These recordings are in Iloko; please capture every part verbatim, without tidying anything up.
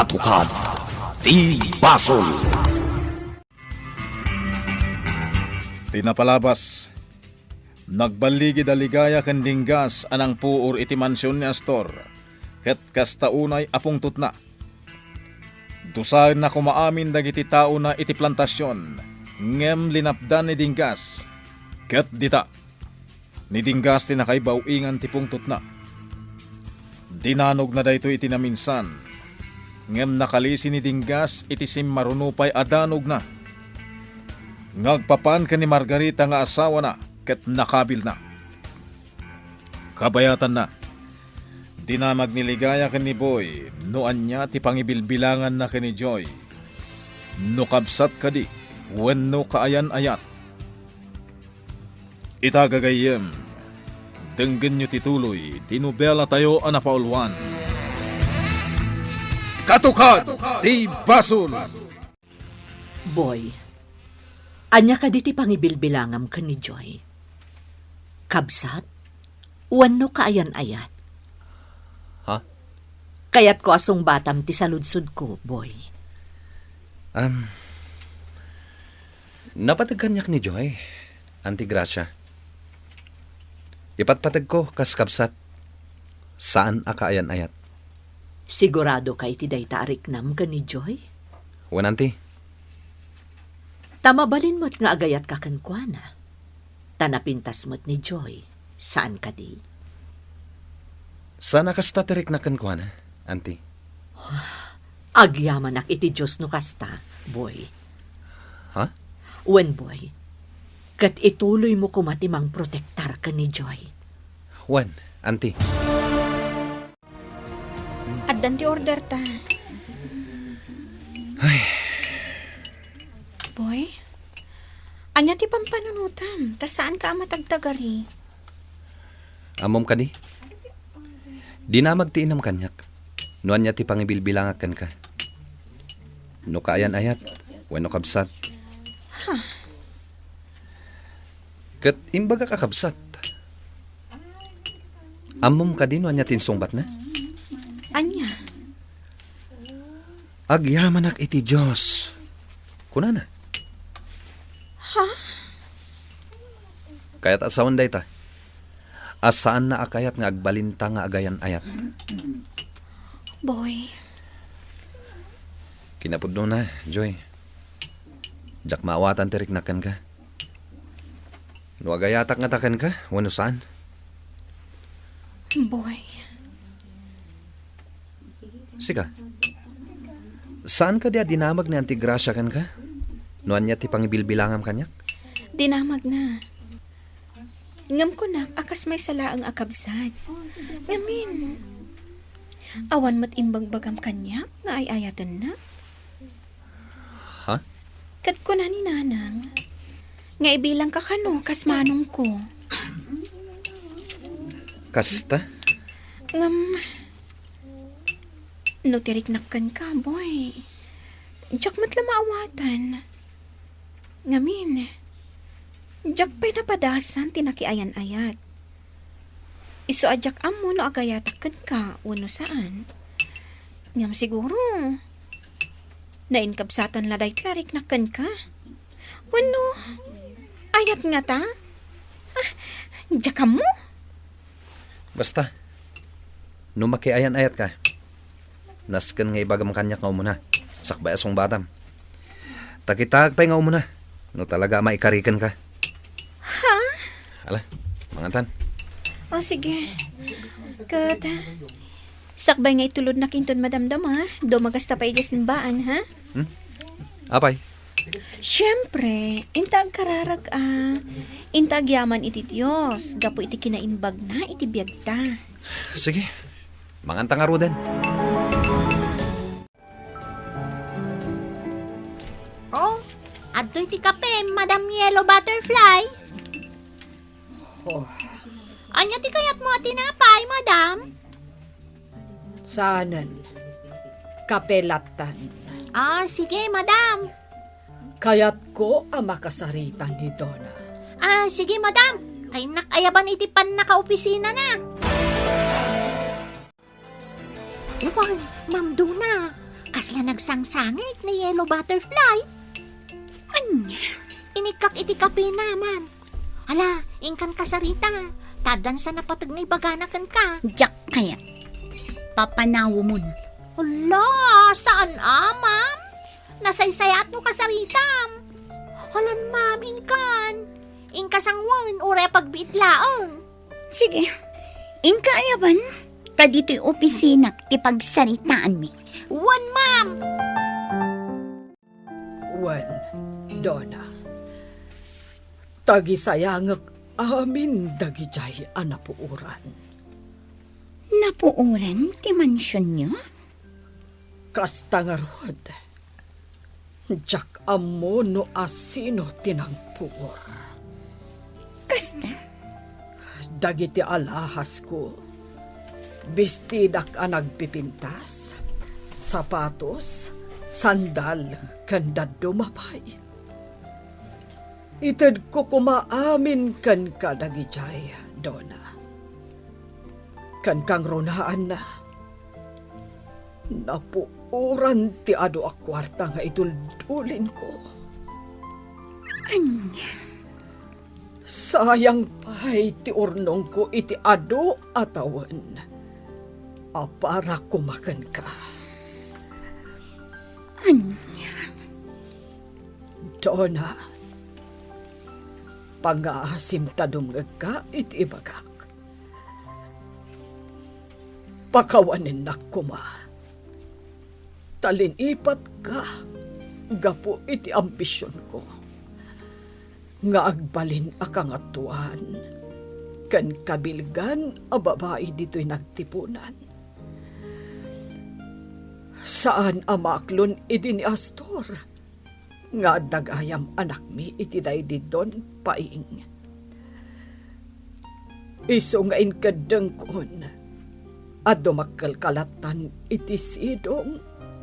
Tukad ti basol. Ti napalabas, nagballigid a ligaya ken dinggas a nangpuor iti mansion ni Astor, ket kasta unay a pungtotna. Dusaenna koma amin dagiti taona iti plantasion, ngem linapdan ni dinggas. Ket dita, ni dinggas ti nakaibaw-ingan ti pungtotna. Dinanogna daytoy iti naminsan, ngem nakalisi ni dinggas iti simmaruno pay a danogna nga agpapan ken ni Margarita nga asawana ket nakabilna. Kabayatanna, dinamag ni Ligaya ken ni Boy no ania ti pangibilbilanganna ken ni Joy, no kabsat kadi wenno kaayan-ayat. Ita gagayyem, denggenyo ti tuloy ti nobelatayo a napauluan, Katukad ti Basol. Boy, ania kadi ti pangibilbilangam ken ni Joy? Kabsat? Wenno kaayan-ayat? Ha? Kayatko a sungbatam ti saludsodko, Boy. Am, napateg kaniak ni Joy, Auntie Gracia. Ipatpategko kas kabsat, saan a kaayan-ayat. Sigurado ka iti dayta a riknam ken ni Joy? Wen, Auntie. Ta mabalin met nga agayatka kenkuana. Ta napintas met ni Joy, saan kadi? Saan a kasta ti riknak kenkuana, Auntie. Agyamanak iti Dios no kasta, Boy. Ha? Wen, Boy. Ket ituloymo koma ti mangprotektar ken ni Joy. Wen, Auntie. Addan ti order ta. Ay. Boy, ania ti pampanunotam? Ta saanka a matagtagari. Ammom kadi? Dinamag ti inam kaniak. No ania ti pangibilbilangak kenka. No kaayan-ayat, wenno kabsat. Ha? Ket imbagak a kabsat. Ammom kadi no ania ti insungbatna? Ania? Agyamanak iti Dios, kunana. Ha? Kayat a sawen dayta, a saanna a kayat nga agbalinta nga agayan-ayat. Boy. Kinapudnona, Joy. Diak maawatan ti riknak kenka. No agayatak ngata kenka, wenno saan? Boy. Sika, saan kadi a dinamag ni Auntie Gracia kenka? No ania ti pangibilbilangam kaniak? Dinamagna. Ngem kunak a kas maysa laeng a kabsat. Ngamin, awan met imbagbagam kaniak nga ay-ayatenna? Ha? Ket kuna ni Nanang nga ibilangka kano kas manongko. Kasta? Ngem, no ti riknak kenka, Boy, diak met la maawatan. Ngamin, diak pay napadasan ti nakiayan-ayat. Isu a diak ammo no agayatak kenka wenno saan. Ngem siguro, nainkabsatan la daytoy a riknak kenka. Wenno, ayat ngata? Ah, diak ammo? Basta, no makiayan-ayatka, nasken nga ibagam kaniak nga umuna, sakbay a sungbatam. Ta kitaek pay nga umuna, no talaga a maikarikenka. Ha? Ala, mangantan. O, sige. Ket, sakbay nga itulodnak inton madamdama, dumagasta pay idiay simbaan, ha? Hmm? Apay? Siempre, inta agkararag a, inta agyaman iti Dios, gapu iti kinaimbagna iti biagta. Sige, manganta ngaruden. Oh, adtoy ti kape, Madam Yellow Butterfly. Oh. Ania ti kayatmo a tinapay, Madam? Saanen. Kape lattan. Ah, sige, Madam. Kayatko a makasarita ni Dona. Ah, sige, Madam. Ay, nakayaban iti pannakaopisinana. Wan, Ma'am Dona, Kasla nagsangsangit ni Yellow Butterfly. Ania? Inikkak iti kapena, ma'am. Ala, inkan ka sarita. Ta addan sa napateg nga ibagana kenka. Diak kayat. Papanawemon. Ala, saan a, ma'am? Nasaysayaat no kasaritam. Alan, ma'am, inkan. Inka sanguen, uray a pagbiit laeng. Sige. Inka ayaban, ta ditoy opisinak ti pagsaritaanmi. Wen, ma'am. Wen, Donna. Tagisayangek amin dagidiay a napuoran. Napuoran ti mansionyo? Kasta ngarud, diak ammo no asino ti nangpuor. Kasta? Dagiti alahasko, bistidak a nagpipintas, sapatos, sandal, ken dadduma pay. Itedko koma amin kenka dagidiay, Donna. Ken kangrunaanna, napuoran ti adu a kuarta nga iduldulinko. Ania? Sayang pay ti urnongko iti adu a tawen a para koma kenka. Ania? Donna, pangngaasim ta dumngegka iti ibagak. Pakawanennak koma. Ta linipatka gapu iti ambisionko nga agbalin a kangatoan ken kabilgan a babai ditoy nagtipunan. Saan a maaklon idi ni Astor nga adda gayam anakmi iti daydi Don Paing. Isu nga inkeddengkon a dumakkel kalatan iti sidong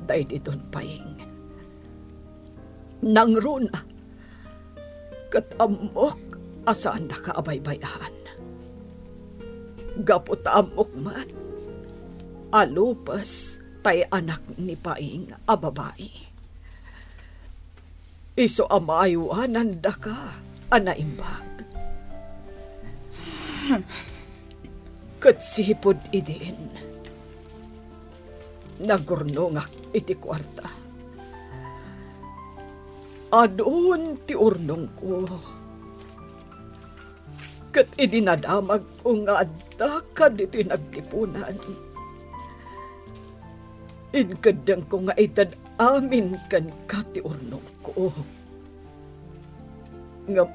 daydi Don Paing. Nangruna, ket ammok a saannaka a baybay-an. Gapu ta ammok met a lupes tay anak ni Paing a babai. Isu a maaywanandaka a naimbag. Ket sipud idin, nagurnongak iti kuarta. Adun ti urnongko. Ket idi nadamagko nga addaka ditoy nagtipunan, inkeddengko nga ited amin kenka ti urnongko. Ngem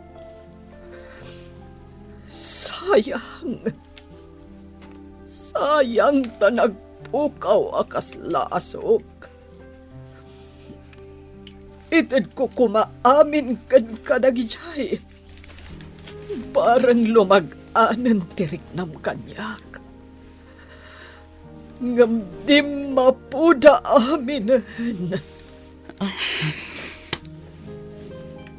sayang, sayang ta nagpukaw a kasla a sok. Itedko koma amin kenka dagidiay. Bareng lumag-anen ti riknam kaniak. Ngem dimmapoda aminen.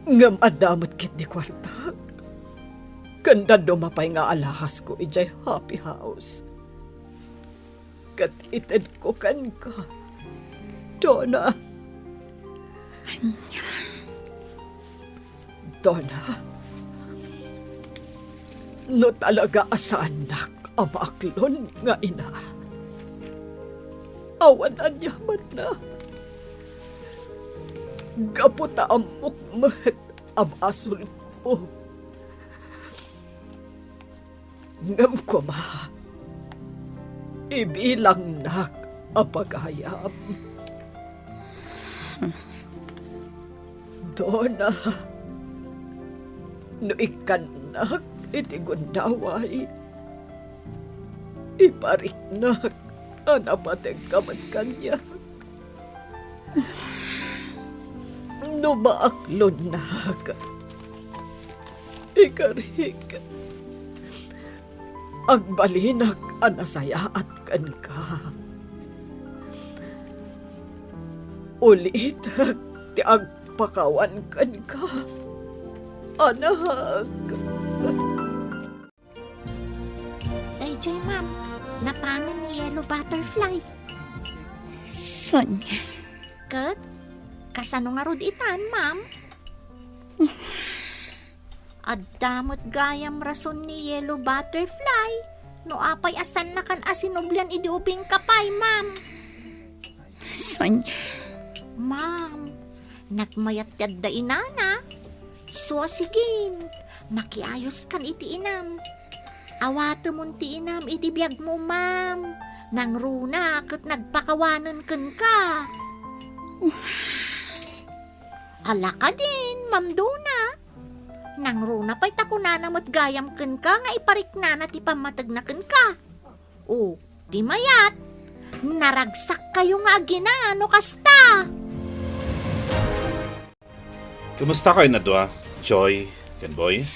Ngem adda met ketdi kuartak. Ken dadduma pay nga alahasko idiay Happy House. Ket itedko kenka, Donna. Ania? Donna, no talaga a saannak a maaklon nga ina, awan aniamanna. Gapu ta ammok met a basolko. Ngem koma, ibilangnak a pagayam. Donna, no ikkannak iti gundaway, ipariknak a napateg ka met kaniak. No maaklonnak, ikarik, agbalinak a nasayaat kenka. Ulitek ti agpakawan kenka, anak. Daydiay, ma'am, napanen ni Yellow Butterfly. Sonia, Ket, kasano ngarud itan, ma'am? Adda met gayam rason ni Yellow Butterfly no apay a saannakan a sinublian idi ubingka pay, ma'am. San? Ma'am, nagmayat ti adda inana. Isu a sigin, makiayoskan iti inam. Awatemon ti inam iti biagmo, ma'am. Nangruna ket nagpakawanen kenka. Ala kadin, Ma'am Dona. Nangruna pay ta kunana met gayam kenka nga ipariknana ti pammategna kenka. O, di mayat, naragsakkayo nga agina no kasta. Kumusta kayo a dua, Joy ken Boy?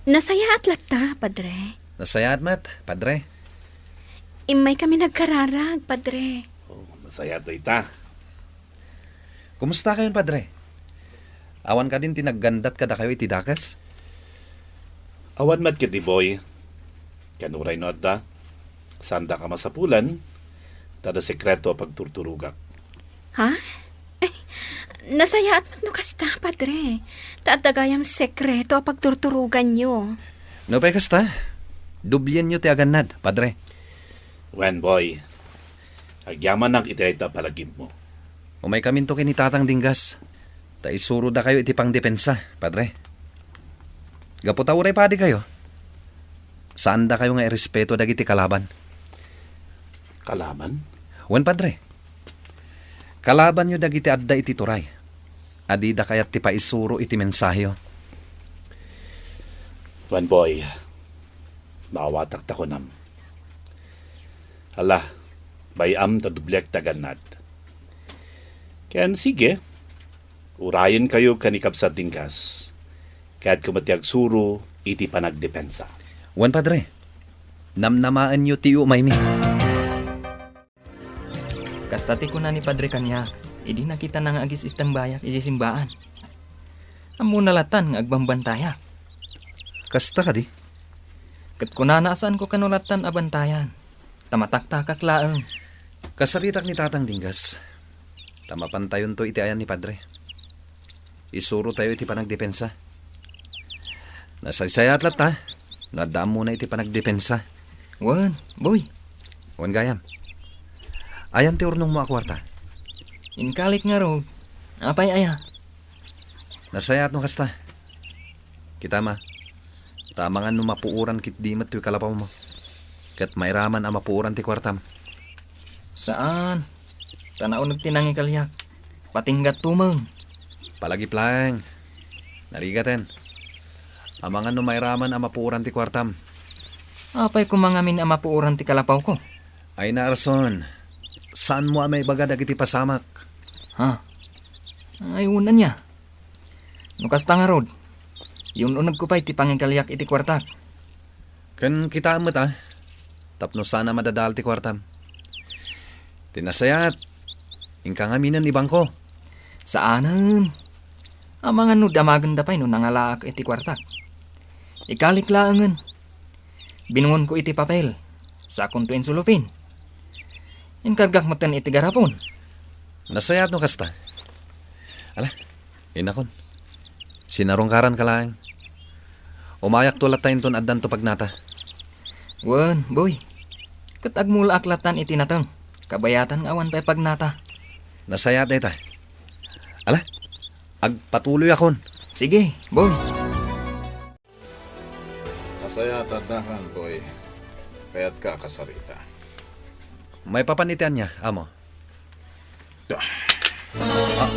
Nasayaat latta, Padre. Nasayaat met, Padre. Immaykami nagkararag, Padre. Oh, nasayaat dayta. Kumusta kayon, Padre? Awan kadin ti naggandat kadakayo iti dakes? Awan met ketdi, Boy. Ken uray no adda, saandak a masapulan, ta adda sekreto a pagturturogak. Ha? Ay, nasayaat met no kasta, Padre. Ta adda gayam sekreto a pagturturoganyo. No pay kasta, dublienyo ti agannad, Padre. Wen, Boy. Agyamanak iti dayta a palagipmo. Umaykaminto ken ni Tatang Dinggas, ta isurodakayo iti pangdepensa, Padre. Gapu ta uray padikayo, saandakayo nga irespeto dagiti kalaban. Kalaban? Wen, Padre. Kalabanyo dagiti adda iti turay a dida kayat ti paisuro iti mensaheyo. Wen, Boy, maawatak ta kunam. Ala, bay-am ta dubliak ti agannad. Ken sige, urayenkayo ken ni Kabsat Dinggas. Kayatko met ti agsuro iti panagdepensa. Wen, Padre, namnamaenyo ti umaymi. Kasta ti kuna ni Padre kaniak idi nakitana nga agis-istambayak idiay simbaan. Ammona latan nga agbanbantayak. Kasta kadi? Ket kunana a saanko kano latan a bantayan, ta mataktakak laeng. Kasaritak ni Tatang Dinggas, ta mapantayonto iti ayan ni Padre. Isurotayo iti panagdepensa. Nasaysayaat latta no adda ammona iti panagdepensa. Wen, Boy. Wen gayam. Ayan ti urnongmo a kuarta? Inkalik ngarud. Apay aya? Nasayaat no kasta. Kitam a, ta amangan no mapuoran ketdi met toy kalapawmo, ket mairaman a mapuoran ti kuartam. Saan. Ta nauneg ti nangikaliak. Patinggat tumeng. Palagip laeng. Narigaten. Amangan no mairaman a mapuoran ti kuartam. Apay koma ngamin a mapuoran ti kalapawko? Ay, naarson. Saanmo a maibaga dagiti pasamak. Ha? Ay, wen ania. No kasta ngarud, yun-unegko pay ti pangikaliak iti kuartak. Ken kitaem met a, tapno saan a madadael ti kuartam. Ti nasayaat, inka ngaminen ibangko. Saanen. Amangan no damagenda pay no nangalaak iti kuartak. Ikalik laengen. Binungonko iti papel. Sakonto insulupin. Inkargak metten iti garapon. Nasayaat no kasta. Ala, inakon. Sinarungkaranka laeng. Umayakto latta inton addanto pagnata. Wen, Boy. Ket agmulaak latan iti nateng. Kabayatan nga awan pay pagnata. Nasayaat dayta. Ala, agpatuloyakon. Sige, Boy. Nasayaat a addakan, Boy. Kayatka a kasarita. Maipapan iti ania, Amo? Ah. Ah.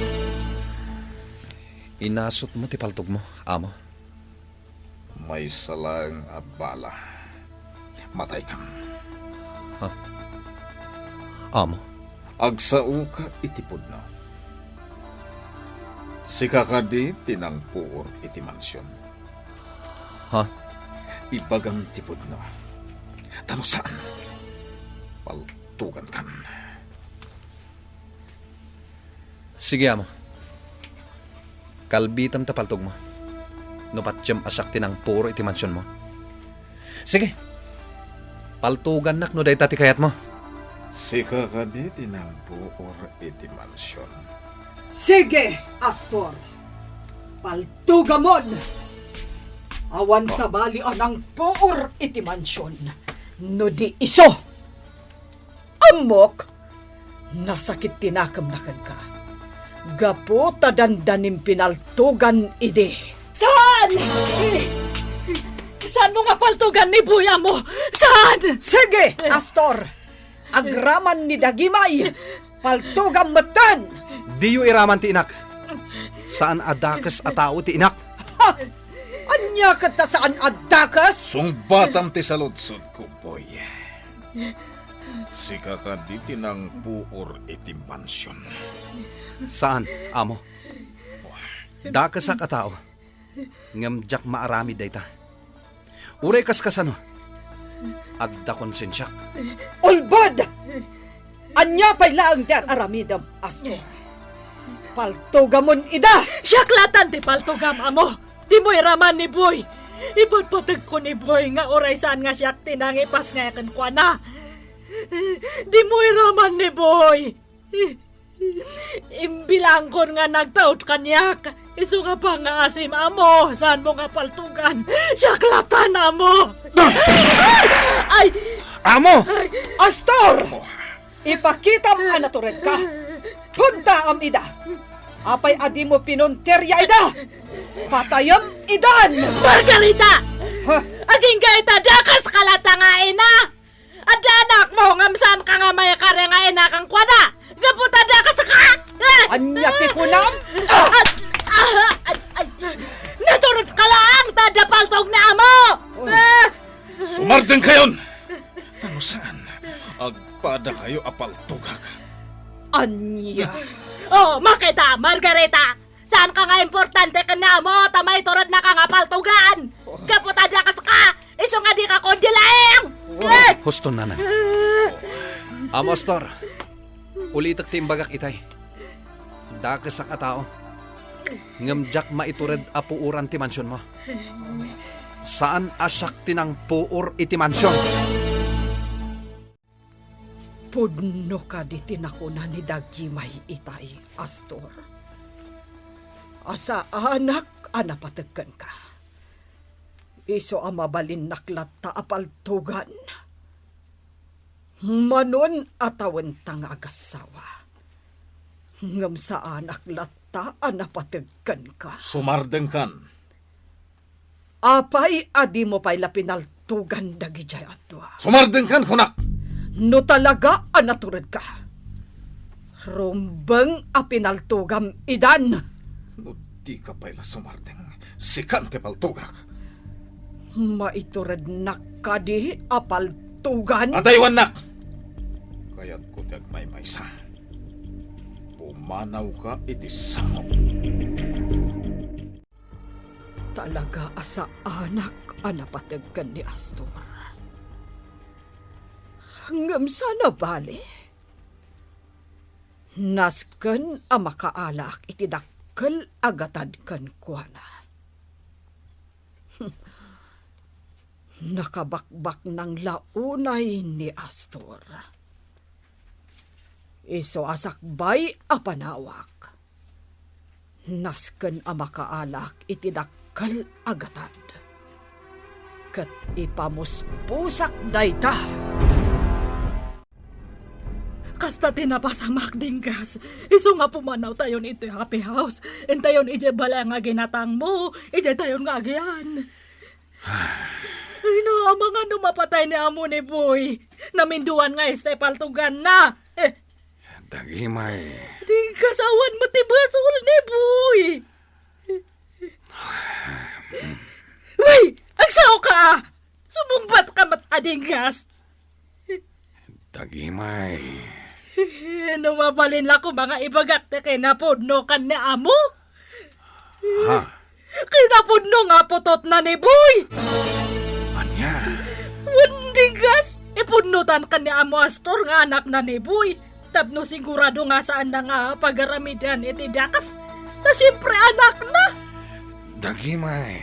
Inasutmo ti paltogmo, Amo. Maysa laeng a bala. Mataykam. Ha? Amo? Agsaoka iti pudno. Sika kadi ti nangpuor iti mansion. Ha? Ibagam ti pudno. Ta no saan, paltugankan. Sige, Amo. Kalbitem ta paltogmo. No patiem a siak ti nangpuor iti mansionmo. Sige. Paltugannak no dayta ti kayatmo. Sika kadi ti nangpuor iti mansion. Sige, Astor. Paltugamon. Awan sabali a nangpuor iti mansion. No di isu. Ammok, nasakit ti nakemna kenka. Gapu ta dandanim pinaltugan idi. Saan! Saanmo nga paltugan ni Boy, amo? Saan! Sige, Astor! Agraman ni Dagimay! Paltugam metten! Diyo iraman ti inak. Saan a dakes a tao ti inak. Ha! Ania ket ta saan a dakes? Sungbatam ti saludsodko, Boy. Sika kadi ti nangpuor iti mansion? Saan, amo. Dakesak a tao. Ngem diak maaramid dayta. Uray kaskasano, adda konsensiak. Ulbod! Ania pay laeng ti ar-aramidem, Astor? Paltugamon ida! Siak latan ti paltugam, amo! Dimo iraman ni Boy! Ipatpategko ni Boy nga uray saan nga siak ti nangipasngay kenkuana. Dimo iraman ni Boy! Imbilangkon nga nagtaud kaniak. Isu nga pangaasim, amo, saanmo nga paltugan. Siak latan, amo. Ah! Ay! Ay! Amo! Ay! Astor! Ipakitam a naturedka. Puntaam ida. Apay a dimo pinunteria ida? Patayem idan! Margarita! Ha? Agingga ita, dakeska latan nga ina! Adda anakmo, ngem saanka nga maikari nga ina kenkuana? Gapu ta dakeska! Ah! Ania ti kunam? Ah! Ay, ay, ay, naturedka laeng ta adda paltog ni amo! Oh. Ah! Sumardengkayon! Ta no saan, agpadakayo a paltogak. Ania? Oh, makita, Margarita! Saanka nga importante ken ni amo ta maiturednaka nga paltugan? Gapu ta dakeska, isu nga dika kundi laeng! Oh. Eh! Husto, nanang. Amo Astor, ulitek ti imbagak itay. Dakesak a tao. Ngem diak maitured a puoran ti mansionmo. Saan a siak ti nangpuor iti mansion. Pudno kadi ti nakuna ni Dagimay itay, Astor, a saanak a napateg kenka. Isu a mabalinnak latta a paltugan. Manon a tawenta nga agassawa. Ngem saanak latta a napateg kenka. Sumardengkan. Apay a dimo pay la pinaltugan dagidiay a dua? Sumardengkan, kunak! No talaga a naturedka, rumbeng a pinaltugam idan. No dika pay la sumardeng, sikan ti paltugak. Maiturednak kadi a paltugan? Ataywannak! Kayatko ti agmaymaysa. Pumanawka iti sangok. Talaga a saanak a napateg ken ni Astor. Ngem saan a bale, nasken a makaalaak iti dakkel a gatad kenkuana. Nakabakbaknang la unay ni Astor. Isu a sakbay a panawak, nasken a makaalaak iti dakkel a gatad. Ket ipamuspusak dayta. Kasta ti napasamak, Dinggas. Isu nga pumanawtayon itoy happy house. Intayon idiay balay nga ginatangmo, idiay tayon nga agian. Ay, naamangano mapatay ni amo ni Boy. Naminduan nga istay paltuganna. Eh. Dagimay. Dinggas, awan met ti basol ni Boy. Uy! Agsaoka, a! Sumungbatka met a, Dinggas. Dagimay. No mabalin la koma nga ibagak ti kinapudno ken ni amo. Ha? Kinapudno nga putotna ni Boy. Ania? Wen, Dinggas, ipudnotan ken ni amo Astor nga anakna ni Boy. Tapno sigurado nga saanna nga pagaramidan iti dakes. Ta siempre anakna. Dagimay.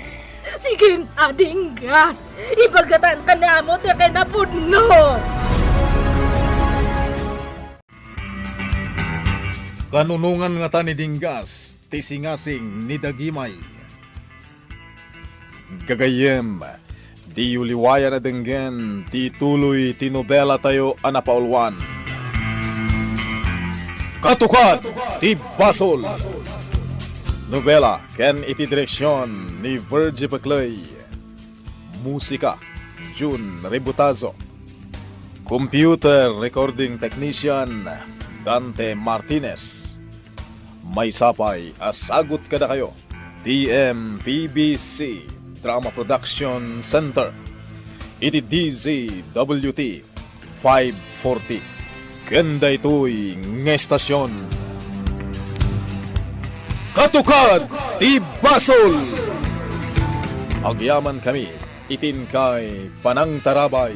Sige, a, Dinggas. Ibagatan ken ni amo ti kinapudno. Kanunongan ngata ni Dinggas ti singasing ni Dagimay. Gagayyem, diyo liwayan a denggen ti tuloy ti nobelatayo a napaulwan. Katukad ti Basol! Nobela ken iti direksion ni Virgie Pecley. Musika, Jun Rebutazo. Computer Recording Technician, Dante Martinez. Maysa pay a sagut kadakayo, T M P B C Drama Production Center, iti D Z W T five forty. Ken daytoy nga estasion, Katukad ti Basol! Agyamankami iti inkay panangtarabay.